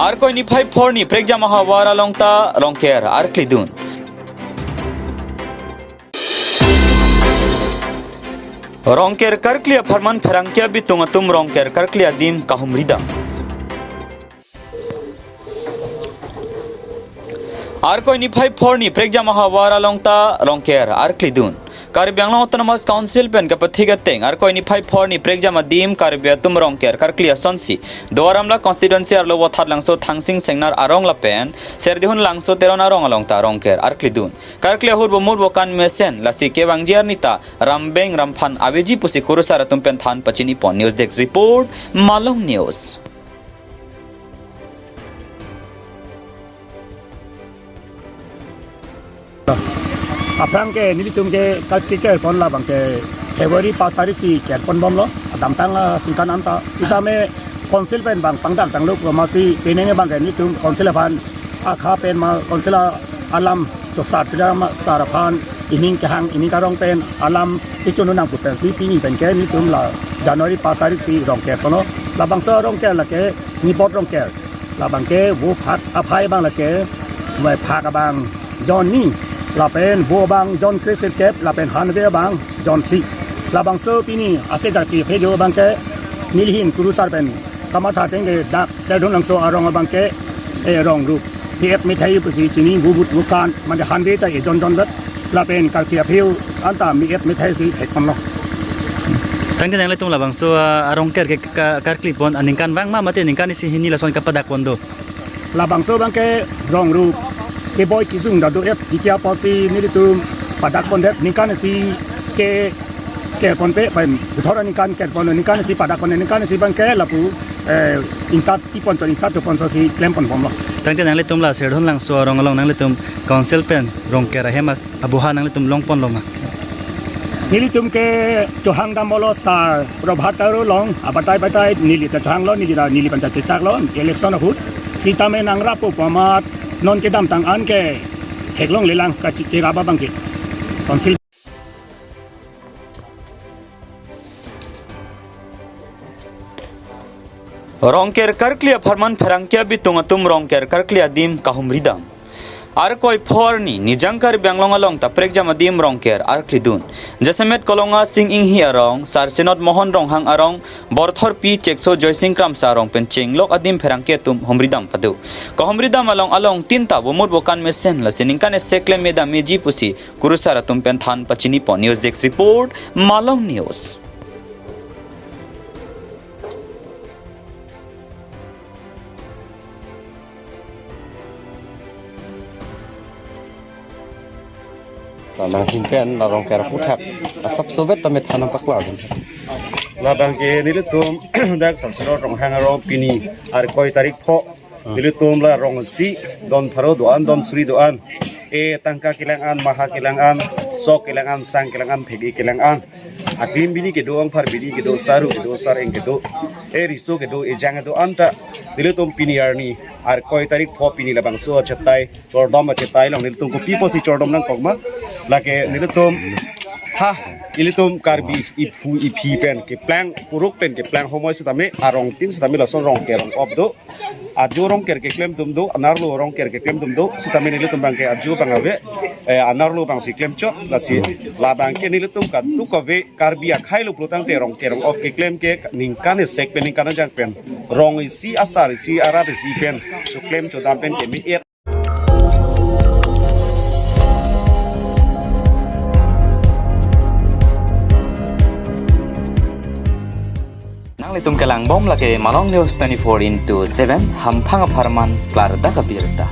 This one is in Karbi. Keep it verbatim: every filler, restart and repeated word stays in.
Arkoi niphai phor arni prekjam ahavar along ta Rongker arkli dun. Rongker karkli apharman pherangke abitung atum Rongker karkli adim kahumridam. Arkoi niphai phor arni prekjam ahavar along ta Rongker arkli dun. Karbi Anglong Autonomous Council pen kapathik ateng Arkoi niphai phor arni prekjam adim Karbi atum Rongker karkli asonsi Duar Amla constituency arlo Vothatlangso Thangsing Sengnar arong lapen Serdihun Langso Teron arong along ta Rongker arkli dun. Karkli ahut vomut vokan mesen lasi kevangji arni ta rambeng ramphan aveji pusi kurusar atum pen than pachini pon. News Desk Report, Malong News. Aphrang ke nelitum ke kal-, keker pon labang ke February pas tarik si ker pon bomlo, damtang, ah, singkan anta. Sitame council pen bang pangdak tanglo, masi penang bang ke nelitum council aphan akha pen ma council a-, alam to sar pida ma sar aphan ining kehang ining karong pen alam ichunu nang pu pensi pini pen ke nelitum la January pas tarik si Rongker kono. Labangso Rongker lake Nipot Rongker. Labang ke vo phak aphai abang lake, mai phak abang jon ni, lapen vo abang jon kre sirkep, lapen hanve abang jon phli. Labangso pini ase karkli aphi jo abang ke nelihin kurusar pen kamatha ateng ke dak Serdihun Langso arong abang ke, eh, rong rup mi-et methai pusi chini, vomut vokan mane hanve ta ejon jon vet, lapen karkli aphi anta mi-et methai si thek ponlo. Tangte nanglitum labangso, ah, a-Rongker ke ka-, karkli pon aningkan vang ma mate ningkan isi hini lason kapadak pon do? Labangso abang ke rong rup keboi kesung ta do-et, diki apotsi nelitum padak pondet, ningkan isi ke ker ponpe, pai puthot aningkan ker pon, ningkan isi padak pon, ningkan isi abang ke lapu, eh, ingtat ti pon chot, ingtat cho pon chot si klem pon bomlo. Tangte nanglitum la Serdihun Langso arong along nanglitum council pen Rongker ahem as-, abuha nanglitum long ponlo ma? Nelitum ke chohang dam bolo sar Prabhat Taro along, abatai batai neli ta chohanglo, neli ta neli pen ta chechaklo election ahut. Sitame nangrapo pu amat non kedamtang an ke theklonglelang kachi kerap abang ke. Council. Rongker karkli apharman pherangke abitung atum Rongker karkli adim kahumridam. Arkoi phor arni Nijang Karbi Anglong along ta prekjam adim Rongker arkli dun. Jasemet Kolonga Sing Inghi arong, Sar Senot Mohon Ronghang arong, Borthorpi Chekso Joysing Kramsa arong pen chenglok adim pherangke atum humridam pado. Kahumridam along along tin ta vomut vokan mesen lasi ningkan isi klem me dam meji pusi kurusar atum pen than pachini pon. News Desk Report, Malong News. Nanghin pen la Rongker aputhak asapso vet ta me than nangpaklar. Labang ke nelitum dak Sar Senot Ronghang arong pini Arkoi tarik pho. Nelitum la rong isi, don pharo do-an, don suri do-an. E tangka kelang an, maha kelang an, sok kelang an, sang kelang an, phegi kelang an. Aklim bini kedo, angphar bini kedo, saru kedo, sareng kedo, e riso kedo, ejang kedo anta nelitum pini arni Arkoi tarik pho pini labangso achetai, chordom achetai along nelitum kopi pusi chordom nangkok ma? Lake nelitum ha, ilitum Karbi iphu iphi pen keplang, puruk pen keplang homoi sitame arong tin sitame lason Rongker rong-op do. Ajo Rongker keklem atum do, anerlo Rongker keklem atum do, sitame nelitum abang ke ajo abang ave, eh, anerlo abang si klem chot, lasi labang ke nelitum kadokave Karbi akhai lo pulo tangte Rongker rong-op keklem ke ningkan isi pen ningkan ajak pen rong isi, asar isi, arat isi pen choklem chodam pen ke me-et. Nanglitum kelang bom lake Malong News twenty-four into seven, hamphang apharman klardak abirta.